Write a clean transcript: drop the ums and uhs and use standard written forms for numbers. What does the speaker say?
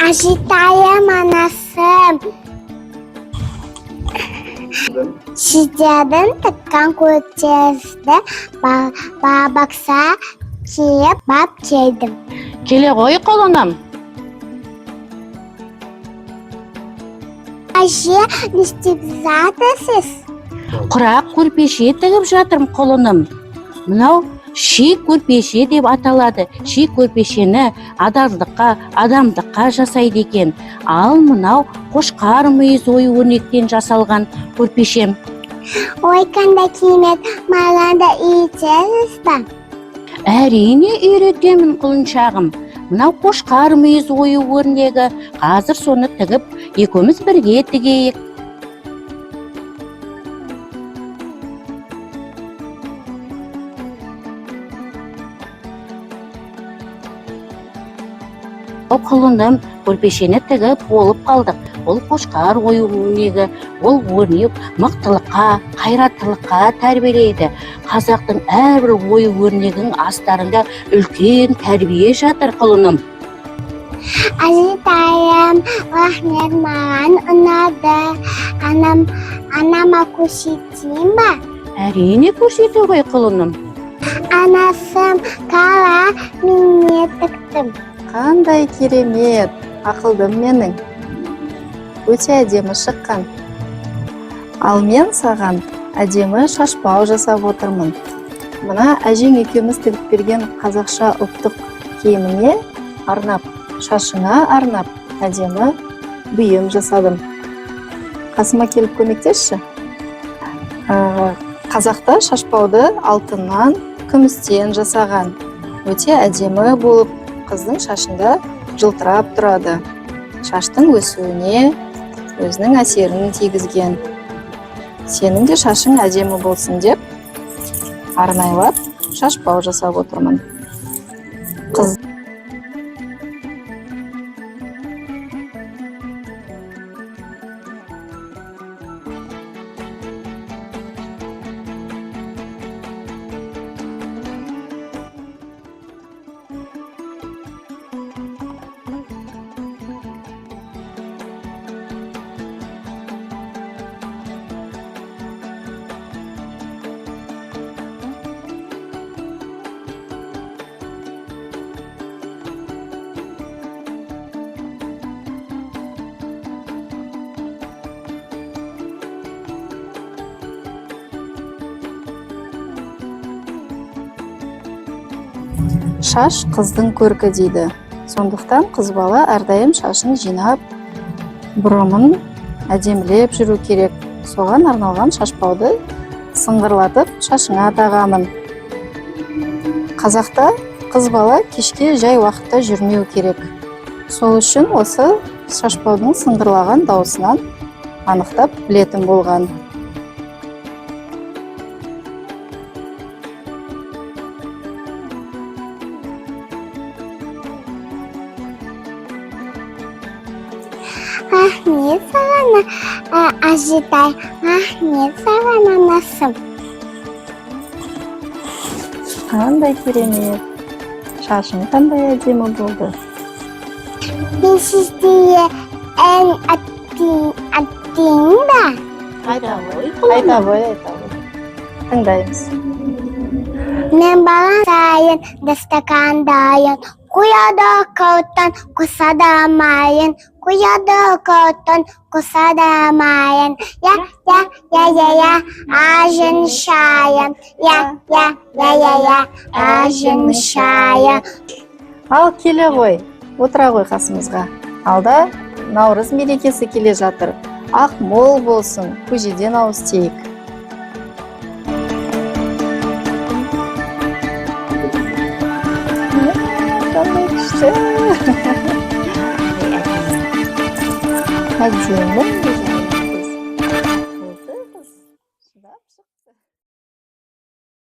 Әжетайым, анасым. Сіздердің тіккен көтесті бабақса киіп бап келдім. Келе ғой, құлыным. Әже, не істеп жатырсыз? Құрақ көрпеше тігіп жатырмын, құлыным. Мынау ши көрпеше деп аталады. Ши көрпешені адалдыққа, адамдыққа жасайды екен. Ал мынау қошқар мүйіз ою өрнектен жасалған көрпешем. Ой, қандай керемет, маған да үйретесіз ба? Әрине, үйретемін, құлыншағым. Мынау қошқар мүйіз ою өрнегі. Қазір соны тігіп, екеуміз бірге тігейік. Құлыным, көрпешені тігіп болып қалдық. Бұл қошқар ою өрнегі. Ол өрнек мықтылыққа, қайраттылыққа тәрбиелейді. Қазақтың әрбір ою өрнегінің астарында үлкен тәрбие жатыр, құлыным. Әжетайым, рахмет, маған ұнады. Анам, анама көрсетейін ба? Әрине, көрсете ғой, құлыным. Анасым, қара, мен не тіктім? Қандай керемет, ақылдым менің. Өте әдемі шыққан. Ал мен саған әдемі шашбау жасап отырмын. Мына әжең екеуміз тігіп берген қазақша ұлттық киіміне арнап, шашыңа арнап әдемі бұйым жасадым. Қасыма келіп көмектесші. Қазақта шашбауды алтыннан, күмістен жасаған. Өте әдемі болып қыздың шашында жылтырап тұрады. Шаштың өсуіне өзінің әсерін тигізген. Сенің де шашың әдемі болсын деп арнайлап шашбау жасап отырмын. Қыз Шаш қыздың көркі дейді. Сондықтан қыз бала әрдайым шашын жинап, бұрымын әдемілеп жүру керек. Соған арналған шашбауды сыңғырлатып шашыңа тағамын. Қазақта қыз бала кешке жай уақытта жүрмеу керек. Сол үшін осы шашбаудың сыңғырлаған дауысынан анықтап білетін болған. Рахмет саған, әжетай, рахмет саған, анасым. Қандай керемет! Шашың қандай әдемі болды. Мен сіздерге ән аттейін ба? Айта ғой, Айта құлыным. ғой, айта ғой. Тыңдаймыз. Мен барған сайын дастархан дайын. Қояды қауыттан, қосады майын. Қояды қауыттан, қосады майын. Я, я, я, я, я, ажын шайын. Я, я, я, я, я, ажын шайын. Ал келе ғой, отыра ғой қасымызға. Алда Наурыз мерекесі келе жатыр. Ақ мол болсын, көжеден ауыз тиейік. Қандай күшті! Әдемі. Қыз. Шыдап шықты.